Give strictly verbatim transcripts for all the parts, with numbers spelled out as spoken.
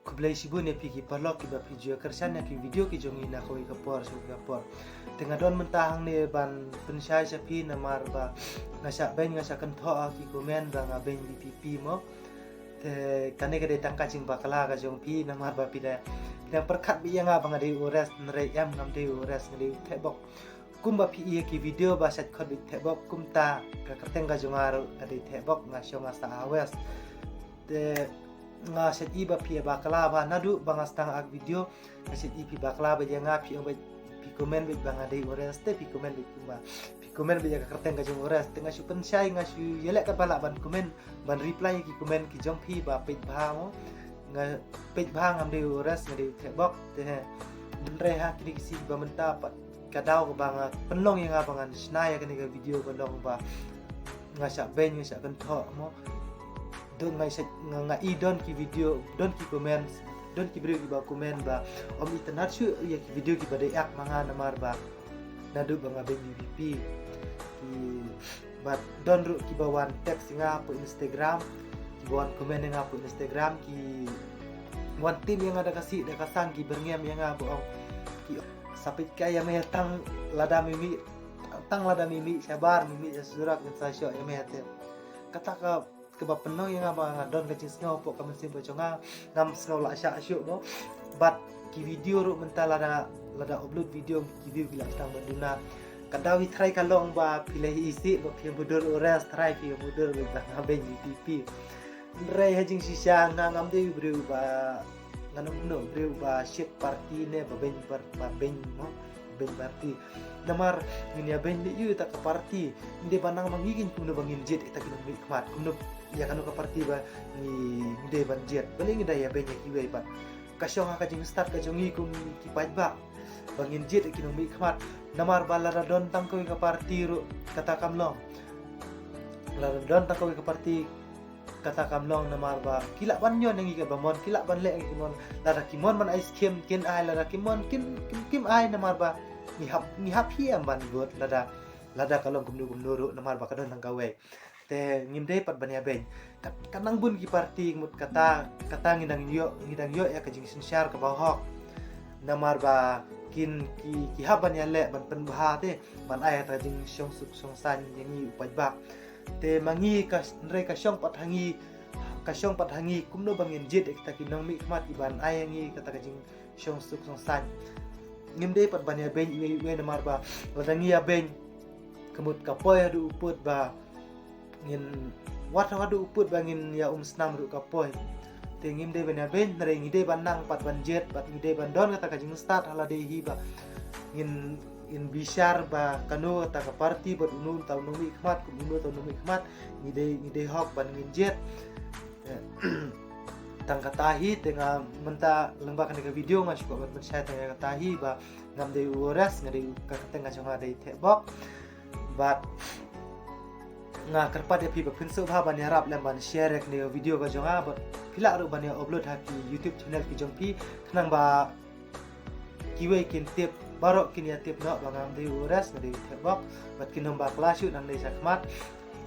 Khublei shibun ïa phi ki paralok kiba phi ju ïa kyrshan ïa ki video ki jong ngi na kawei ka por sha kawei ka por. Te nga don mynta hangne ban pynshai sha phi namar ba nga shah beiñ nga shah kynthoh ha ki comment ba nga beiñ VPP mo. Te kane ka dei tang ka jingbakla ka jong phi namar ba phi da, phi da pyrkhat beit ïa nga ba nga dei u Ores, hynrei em, ngam dei u Ores, nga dei u Thehbok. Kumba phi i ha ki video ba shait khot beit Thehbok, kumta ka kyrteng ka jong nga ruh ka dei Thehbok, nga shong nga sah ha West. Te nga shait i ba phi ïa bakla ba naduh ba nga sdang act video, nga shait i phi bakla beit ïa nga, phi ong beit, phi comment beit ba nga dei u Ores, te phi comment beit kumba, phi comment beit ïa ka kyrteng ka jong u Ores. Te nga shu pynshai, nga shu ïaleh katba lah ban comment, ban reply ïa ki comment ki jong phi ba peit bha mo. Nga peit bha, ngam dei u Ores, nga dei u Thehbok. Te hynrei ha kine ki sngi ba mynta pat ka daw kaba nga pynlong ïa nga ba ngan shna ïa kane ka video ka long ba nga shah beiñ nga shah kynthoh mo. Don nga shah, nga, nga i don ki video, don ki comments, don ki briew kiba comment ba ym itynnad shuh ïa ki video kiba dei act ma nga namar ba naduh ba nga beiñ VPP. Ki, bad don ruh kiba wan text ïa nga hapoh Instagram, kiba wan comment ïa nga hapoh Instagram, ki wan tim ïa nga da ka sih da ka sang, ki byrngem ïa nga ba ong, ki sa peit kai ïa me tang lada me mih, tang lada me mih shabar, me mih sha surok, ngin sa shoh ïa me te. Kata ka kaba pynlong ïa nga ba nga don ka jingsngew hapoh ka mynsiem ka jong nga, ngam sngew lah shah shuh mo. Bad ki video ruh mynta lada, lada upload video ki view ki lah sdang ban duna. Ka daw hi tharai ka long ba phi la isih ba phi ïa mudui u Ores, tharai phi ïa mudui ba nga beiñ VPP. Hynrei ha jingshisha nga ngam dei u briew ba, nga ngam dei u briew ba shit party ne ba beiñ par-, ba beiñ mo. Beiñ party. Namar ngin ïa beiñ leh ïa kata ka party, ngin dei ban nang ba ngi keiñ kumno ba ngin jied ïa kita ki nongmihkhmat, kumno ïa kano ka party ba ngi, ngi dei ban jied. Balei ngin da ïa beiñ ïa kiwei pat? Ka shong ha ka jingstad ka jong ngi kum ki paidbah ba ngin jied ïa ki nongmihkhmat. Namar ba lada don tang kawei ka party ruh kata kam long. Lada don tang kawei ka party kata kam long namar ba ki lah ban ñion ïa ngi kaba mon, ki lah ban leh ïa ngi kaba mon. Lada ki mon ban ai skim kin ai, lada ki mon kin, kin, kim ai namar ba ngi hap, ngi hap hi em ban vote lada, lada ka long kumno kumno ruh namar ba ka don tang kawei. Te ngim dei pat ban ïa beiñ. Ka, ka nang bun ki party mut kata, kata ngi dang ïoh, ngi dang ïoh ïa ka jingsynshar kaba hok. Namar ba kin ki, ki hap ban ïaleh ban pynbha te ban ai ïa ka jingshong suk shong saiñ ïa ngi u paidbah. Te ma ngi ka, hynrei ka shong pat ha ngi, ka shong pat ha ngi kumno ba ngin jied ïa kita ki nongmihkhmat kiban ai ïa ngi kata ka jingshong suk shong saiñ. Ngim dei pat ban ïa beiñ iwei iwei namar ba lada ngi ïa beiñ ka mut ka poi haduh u pud ba ngin, wat haduh u pud ba ngin ïa um snam ruh ka poi. Te ngim dei ban ïa beiñ, hynrei ngi dei ban nang pat ban jied, bad ngi dei ban don kata ka jingstad ha lade hi ba ngin, ngin bishar ba kano kata ka party bad uno uta u nongmihkhmat, kum uno uta u nongmihkhmat, ngi dei, ngi dei hok ban ngin jied. Tang kata hi, te nga mynta lyngba kane ka video nga shu kwah ban pynshai tang ïa kata hi ba ngam dei u Ores, nga dei, ka kyrteng ka jong nga dei Thehbok. Bad nga kyrpad ïa phi ba phin sngewbha ban ïarap lem ban share ïa kane ka video ka jong nga, bad phi lah ruh ban ïa upload ha ki YouTube channel ki jong phi, khnang ba kiwei kin tip, baroh kin ïa tip noh ba ngam dei u Ores, nga dei u Thehbok, bad kin ym bakla shuh nangne shakhmat.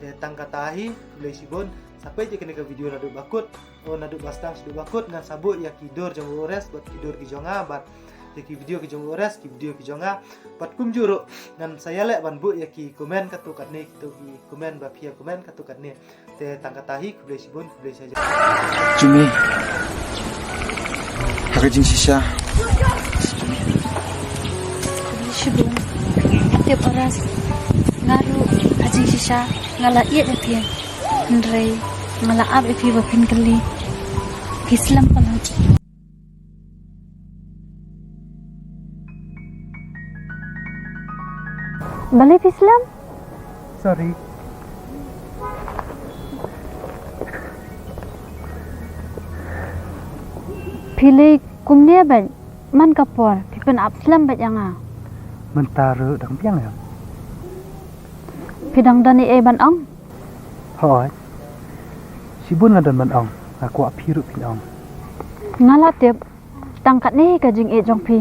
Te tang kata hi, khublei shibun, sa peit ïa kane ka video naduh ba kut, o naduh ba sdang shaduh ba kut, ngan sa buh ïa ki dur jong u Ores bad ki dur ki jong nga, bad ïa ki video ki jong u Ores, ki video ki jong nga. Bad kumjuh ruh ngan sa ïaleh ban buh ïa ki comment katto katne, kito ki comment ba phi ïa comment katto katne. Te tang kata hi, khublei shibun, khublei shihajar. Jong me ha ka jingshisha. Khublei shibun. Tip Ores, nga ruh ha jingshisha nga la ïeit ïa phi, hynrei nga la ap ïa phi ba phin kylli. Phi slem palat. Balei phi slem? Sorry. Phi leh kumne bad man ka por phi pynap slem bad ïa nga. Mynta ruh dang biang ïa. Phi dang don ei ei ban ong? Hooid. Shibun nga don ban ong, nga kwah phi ruh phin ong. Nga la tip tang katne ka jingïeit jong phi.